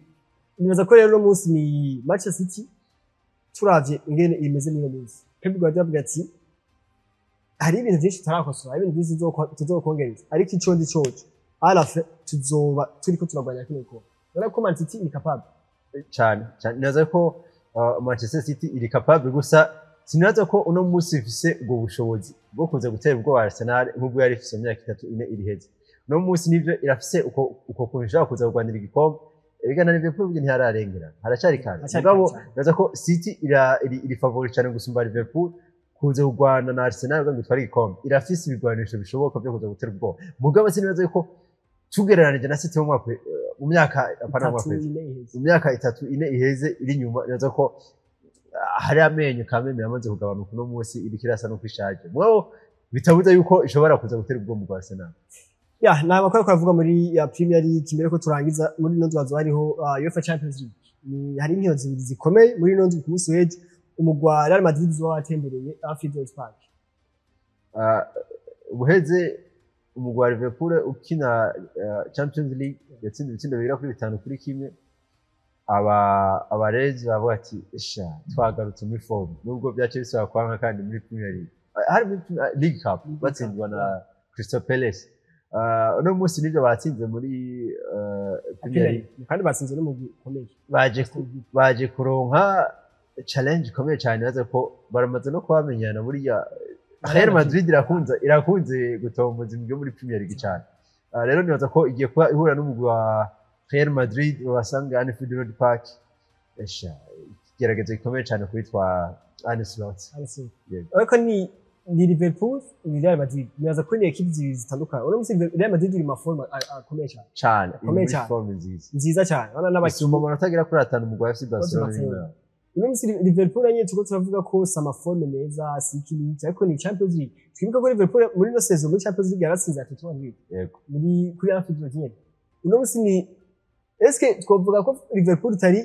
Nibaza ko rero uno munsi ni Manchester City, turavye ingene imeze muri uno munsi, Pep Guardiola avuga ati hari ibintu byinshi tutarakosora, hari ibintu byinshi tuzokongereza, ariko ico ndi coco à la fin tuzoba turiko turagwanya kino gikombe. Urabona ko Man City iri capable. Cyane cyane, nibaza ko Manchester City iri capable, gusa sinibaza ko uno munsi ifise ubwo bushobozi bwo kuza gutera ubwoba Arsenal nk'ubwo yari ifise mu myaka 3, 4 iri heze. Uno munsi nivyo irafise uko kuntu ishobora kuza kurwanira igikombe. Erega na Liverpool burya ntihararengera, haracari kare. Haracari mugabo kare cane. Nibaza ko City iri favori cyane gusumba Liverpool kuza kurwana na Arsenal kugira ngo itware igikombe. Irafise ibigwanisho bishoboka byo kuza gutera ubwoba, mugabo sinibaza yuko tugereranije na City mu myaka, apana mu 3 mwaka, 4 iheze. Mu myaka 3, 4 iheze iri inyuma, nibaza ko hari amenyo kameme yamaze kugabanuka. Uno munsi iriko irasa nuko ishaje, mugabo bitabuza yuko ishobora kuza gutera ubwoba bwa Arsenal. Ya, ni amakuru ariko aravuga muri ya Premier League. Mbere ko turangiza, muri ino ndwi hazoba hariho UEFA Champions League. Ni hari inkino zibiri zikomeye muri ino ndwi. Ku munsi w'ejo umugwi wa Real Madrid uzoba watembereye Anfield Park. Ubuheze umugwi wa Liverpool ukina Champions League yatsinze ibitsindo bigera kuri 5-1. Aba Reds bavuga ati sha twagarutse muri forme, nubwo byace bisaba kwanka kandi muri Premier League, hari muri League Cup batsindwa na Crystal Palace. Uno munsi nivyo batsinze muri Premier League. Kandi batsinze n'umugwi ukomeye. Baje kuronka challenge ikomeye cyane, baza ko baramaze no kubamenyana. Buriya Real Madrid irakunze gutomboza imigwi yo muri Premier League cyane. Rero nibaza ko igiye kuba ihura n'umugwi wa Real Madrid babasanga Anfield Road Park. Esha ikigeragezo gikomeye cyane kwitwa Arne Slot. Yego. Ariko ni Liverpool, ni Real Madrid, nibaza ko ni ekipi zibiri zitandukanye. Uno munsi Real Madrid iri mu ma forme akomeye cyane. Cyane, iri Ikomeye muri cyane. forme nziza. Nziza cyane. Urabona n'abakinnyi isumba amanota agera kuri 5 umugwi wa FC Barcelona Barcelona. uri inyuma. Uno munsi Liverpool nyine turiko turavuga ko si ama forme meza, si iki n'iki, ariko ni Champions League. Twibuke ko Liverpool muri ino saison muri Champions League yaratsinze Atletico Madrid muri kuri Anfield Road nyene. Uno munsi ni eske twovuga ko Liverpool itari,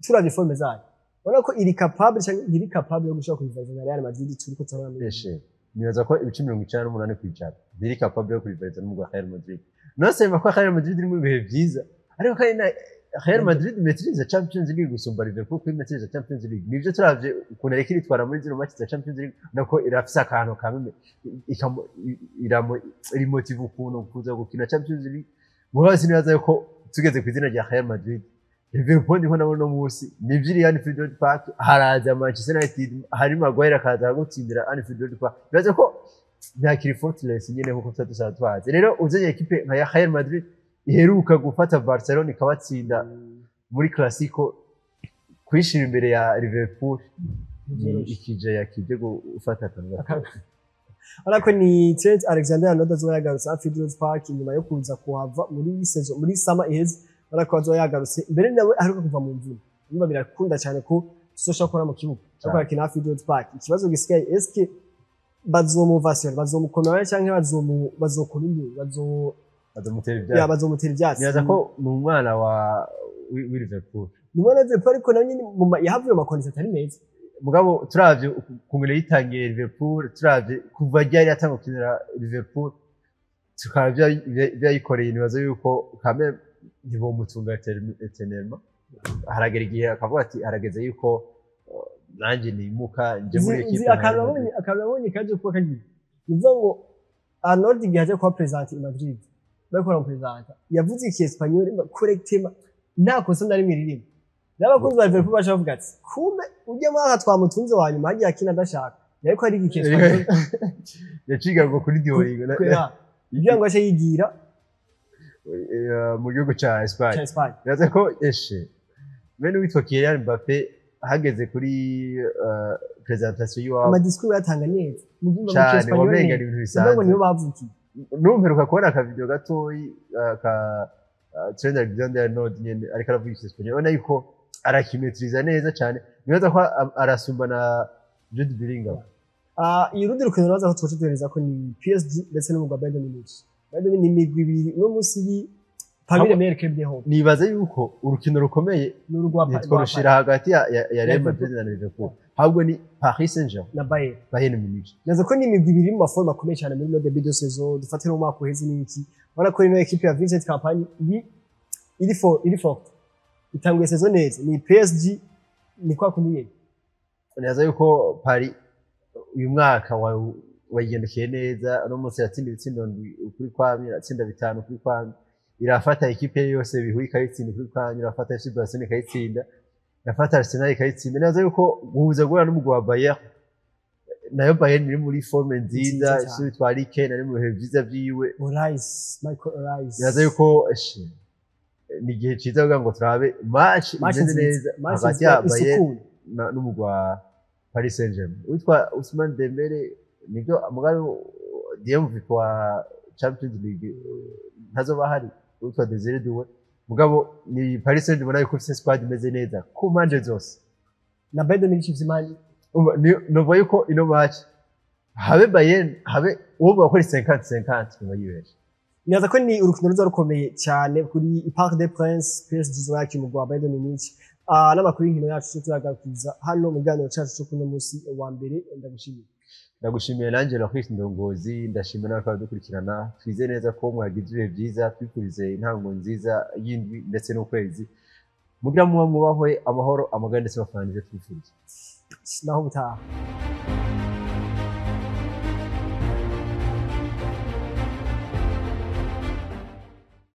turavye forme zayo, urabona ko iri capable canke iri capable yo gushobora kurivaliza na Real Madrid turiko turabona muri Eshe nibaza ko ibice 98% biri capable yo kurivaliza n'umugwi wa Real Madrid. Non seulement ko Real Madrid iri mu bihe vyiza, ariko kandi na Real Madrid maîtrise Champions League gusumba Liverpool kuri maîtrise Champions League. Nivyo, turavye ukuntu yariko iritwara muri zino match za Champions League, nako irafise akantu kameme irimotive ukuntu kuza gukina Champions League. Mugabo sinibaza yuko tugeze ku izina rya Real Madrid, Liverpool ndiko ndabona uno munsi nivyo iri Anfield Road Park, haraza Manchester United, hari Maguire akaza gutsindira Anfield Road Park. Nibaza ko ntakiri fortress nyene nkuko tuba dusanzwe tuhazi. Rero uzanye ekipe nka ya Real Madrid iheruka gufata Barcelona ikabatsinda muri Clasico, kwishira imbere ya Liverpool ni Ntivyoroshe. ikije yakije gufata akantu gato. Urabona ko ni Trent Alexander-Arnold azoba yagarutse Anfield Road Park inyuma yo kuza kuhava muri saison, muri summer iheze. Urabona ko azoba yagarutse, mbere nawe aheruka kuva mu mvune. Urumva birakunda cyane ko tuzoshobora kubona mu kibuga ariko arakina Anfield Road Park. Ikibazo gisigaye, eske bazomuvasira, bazomukomera canke bazokora indi bazo Bazomutera ya ivyatsi. Bazomutera ivyatsi. Nibaza ko ni umwana wa Liverpool. Ni umwana wa Liverpool, ariko nawe nyene yahavuye mu ma conditions atari meza. Mugabo turavye ukuntu yitangiye Liverpool, turavye kuva ryari yatanga gukinira Liverpool, tukaba vyayikoreye, nibaza yuko kame ntibomutunga éternellement. Haragera igihe akavuga ati harageze yuko nanjye nimuka nje muri Nzi ekipe nka akantu Real nabonye Madrid. Akantu nabonye kaje kuba kagiye, ni ukuvuga ngo Arnold igihe aje kuba president i Madrid Bariko baramupresenta, yavuze iki Espagnol correctement, nta kosa na rimwe ririmo. N'abakunzi ba Liverpool baca bavuga ati kumbe ujya mwaka twamutunze wa nyuma hagiye akina adashaka, yariko ariga iki Espagnol. Yaciga ngo kuri Duolingo Kwera kugira ngo ace yigira mu gihugu ca Espagne. Ca Espagne. Nibaza ko eshe bene uwitwa Kylian Mbappe hageze kuri presentation y'iwabo, Amadisikuru yatanga neza mu gihe mu cane Espagnol wamenga ni ibintu ngo bisanzwe. Niyo bavukiye. Numperuka kubona akavideo gatoyi ka Trent Alexander-Arnold nyene ariko aravuga Icyespagnol, ubona yuko arakimetiriza neza cane. Nibaza ko arasumba na Jude Bellingham. Ah, iyi rundi rukino naza ko twoca duhereza ko ni PSG ndetse n'umugwi wa Bayern Munich. Bayern Munich ni imigwi ibiri uno munsi iri parmi les meilleurs clubs d'Europe. Nibaza yuko urukino rukomeye n'urwa ntitworushira hagati ya Real Madrid na Liverpool, ahubwo ni Paris Saint-Germain na Bayern. Bayern Munich. Naza ko ni imigwi ibiri mu maforme akomeye cyane muri no début de saison. Dufatire mu mwaka uheze n'iki, ubona ko ino équipe ya Vincent Kompany iri forte, itanguye saison neza. Ni PSG ni kwa kundi nyene. Nibaza yuko Paris uyu mwaka wayigendekeye neza. Uno munsi iratsinda ibitsindo ndwi ukuri kwamye, iratsinda bitanu ukuri kwamye, irafata ikipe yose bihuye ikayitsinda ukuri kwamye, irafata FC Barcelona ikayitsinda, irafata Arsenal ikayitsinda. Nibaza yuko guhuza guhura n'umugwi wa Bayern, nayo Bayern iri muri forme nziza. Nziza cane. Ifise witwa Harry Kane ari mu bihe vyiza vyiwe. Rice, Michael Rice. Nibaza yuko eshe, ni igihe ciza kugira ngo turabe match Match imeze nziza. neza Match hagati ya nziza Bayern isukuye. n'umugwi wa Paris Saint-Germain. Witwa Ousmane Dembele nibyo mugabo DMV kwa Champions League ntazoba ahari, witwa Desire Doué. Mugabo ni Paris Saint-Germain nayo ifise squad imeze neza ku mpande zose. Na Bayern Munich ifise imari. Umva, novuga yuko ino match habe Bayern habe uwo bakora 50-50 nyuma yibeshe. Nibaza ko ni urukino ruza rukomeye cyane kuri Parc des Princes, PSG izakina umugwi wa Bayern Munich. Ah, n'amakuru y'inkino yacu cyo turagarukiza hano mu kiganiro cyacu cyo kuno munsi wa mbere. Ndagushimiye. Ndagushimiye nanjye Loris Ndongozi, ndashimira n'abakaba dukurikirana. Twize neza ko mwagize ibihe byiza, twifurize intango nziza y'indwi ndetse n'ukwezi. Mugira muba mubahwe, amahoro, amagara ndetse amafaranga, nivyo twifuriza. Naho ubutaha.